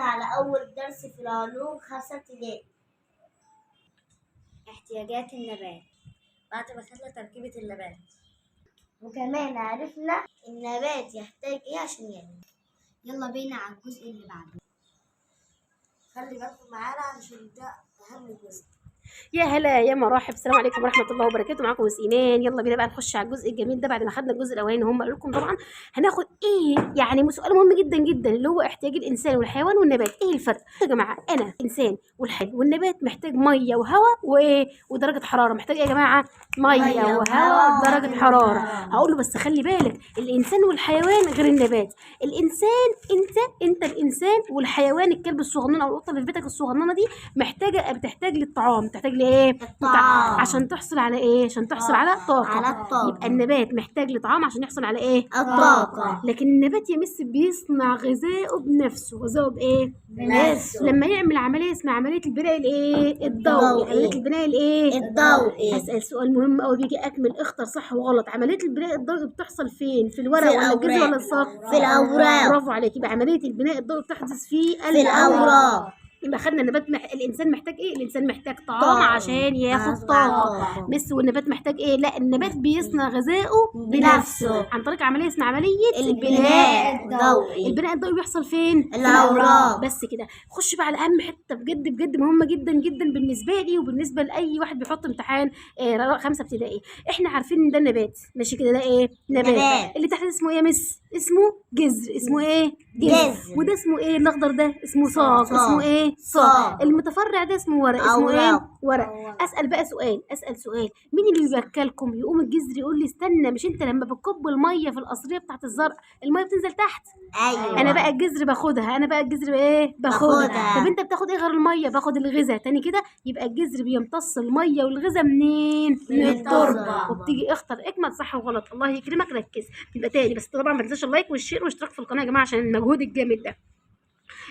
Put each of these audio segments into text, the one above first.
على أول درس في العلوم 5 ابتدائي. احتياجات النبات. بعد ما خدنا تركيبة النبات وكمان عرفنا النبات يحتاج ايه عشان ينمو. يلا بينا على الجزء اللي بعده. خلي بالكم معانا عشان ده أهم جزء. يا هلا يا مراحب، السلام عليكم ورحمة الله وبركاته. معاكم مس ايمان. يلا بينا بقى نخش على الجزء الجميل ده. بعد ما خدنا الجزء الاولاني هم قالوا لكم طبعا هناخد ايه، يعني سؤال مهم جدا جدا اللي هو احتياج الانسان والحيوان والنبات، ايه الفرق يا جماعة؟ انا انسان والحيوان والنبات محتاج مية وهواء وايه ودرجة حرارة. محتاج ايه يا جماعة؟ مية وهواء ودرجة حرارة. هقول له بس خلي بالك الانسان والحيوان غير النبات. الانسان انت الانسان، والحيوان الكلب الصغنن او القطة اللي في بيتك الصغننه دي محتاجه، بتحتاج للطعام، تحتاج لايه؟ الطعام. عشان تحصل على ايه؟ عشان تحصل على طاقة. على الطاقة. يبقى النبات محتاج لطعام عشان يحصل على ايه؟ الطاقة. لكن النبات يا مس بيصنع غذائه بنفسه. غذائه بايه؟ بنفسه. لما يعمل عملية اسمها عملية البناء الايه؟ الضوئي. عملية البناء الايه؟ الضوئي. اسال سؤال مهم قوي بيجي اكمل اختر صح وغلط. عملية البناء الضوئي بتحصل فين؟ في الورق ولا الجذر ولا الساق؟ في الاوراق. برافو عليك. يبقى عملية البناء الضوئي بتحدث في الاوراق. يبقى خدنا النبات الانسان محتاج ايه؟ الانسان محتاج طعام عشان ياخد طاقة. مس والنبات محتاج ايه؟ لا النبات بيصنع غذائه بنفسه عن طريق عملية اسمها عملية البناء الضوئي. البناء الضوئي بيحصل فين؟ الاوراق. بس كده. خش بقى على اهم حتة بجد بجد مهمة جدا جدا بالنسبة لي وبالنسبة لاي واحد بيحط امتحان 5 ابتدائي. احنا عارفين ان ده نبات، ماشي كده، ده ايه؟ نبات. اللي تحت اسمه ايه يا مس؟ اسمه جذر. اسمه ايه؟ جذر. وده اسمه ايه؟ الاخضر ده اسمه ساق. اسمه ايه؟ ساق. المتفرع ده اسمه ورق. اسمه ايه؟ ورق. اسال بقى سؤال، اسال سؤال، مين اللي بياكلكم؟ يقوم الجذر يقول لي استنى، مش انت لما بتكب المية في القصريه بتاعت الزرع المية بتنزل تحت؟ ايوه. انا بقى الجذر باخدها، انا بقى الجذر ايه؟ باخدها. طب انت بتاخد ايه غير المية؟ باخد الغذاء. تاني كده يبقى الجذر بيمتص المية والغذاء منين؟ من التربة. وبتيجي اختر اكمل صح وغلط. الله يكرمك ركز. يبقى تاني بس طبعا ما تنساش ال like وال share والاشتراك في القناة يا جماعة عشان المجهود الجامد ده.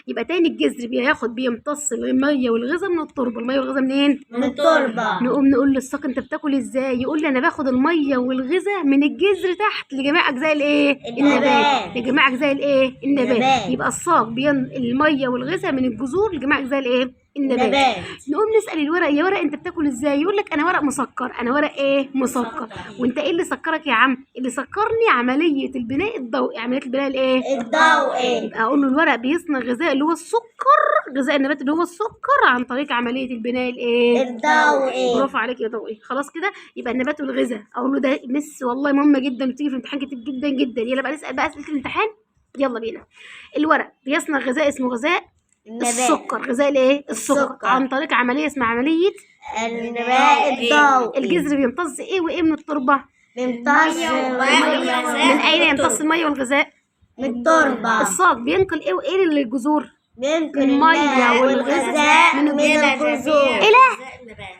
يبقى تاني الجذر بياخد بيمتص المية والغذاء من التربة. المية والغذاء منين؟ من التربة. نقوم نقول للساق انت بتاكل ازاي؟ يقول لي انا باخد المية والغذاء من الجذر تحت لجميع اجزاء الايه؟ النبات. لجميع اجزاء الايه؟ النبات. يبقى الساق المية والغذاء من الجذور لجميع اجزاء الايه؟ النبات. نقوم نسال الورق، يا ورق انت بتاكل ازاي؟ يقول لك انا ورق مسكر. انا ورق ايه؟ مسكر. وانت ايه اللي سكرك يا عم؟ اللي سكرني عملية البناء الضوئي. عملية البناء الايه؟ الضوئي. يبقى اقول له الورق بيصنع غذاء اللي هو السكر، غذاء النبات اللي هو السكر عن طريق عملية البناء الايه؟ الضوئي. برافو عليك يا ضوئي. خلاص كده يبقى النبات والغذاء. اقول له ده مس والله مهمة جدا بتيجي في الامتحان كتير جدا جدا. يلا بقى نسال بقى اسئلة الامتحان. يلا بينا. الورق بيصنع غذاء اسمه غذاء السكر. غذاء الايه؟ السكر عن طريق عملية اسمها عملية البناء الضوئي. الجذر بيمتص ايه وايه من التربة؟ بيمتص من اين يمتص المية والغذاء؟ من التربة. الساق بينقل ايه وايه للجذور؟ بينقل المية والغذاء من الجذور الى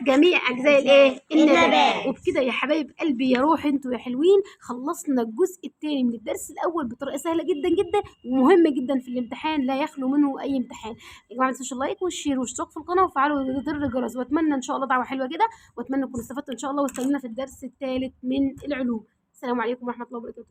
جميع اجزاء الايه؟ النبات. وبكده يا حبايب قلبي يا روح انتوا يا حلوين خلصنا الجزء الثاني من الدرس الاول بطريقة سهلة جدا جدا ومهم جدا في الامتحان لا يخلو منه اي امتحان. يا جماعة ما تنسوش ال like وال share والاشتراك في القناة وفعلوا زر الجرس، واتمنى ان شاء الله دعوه حلوة كده، واتمنى تكونوا استفدتوا ان شاء الله، واستنونا في الدرس الثالث من العلوم. السلام عليكم ورحمة الله وبركاته.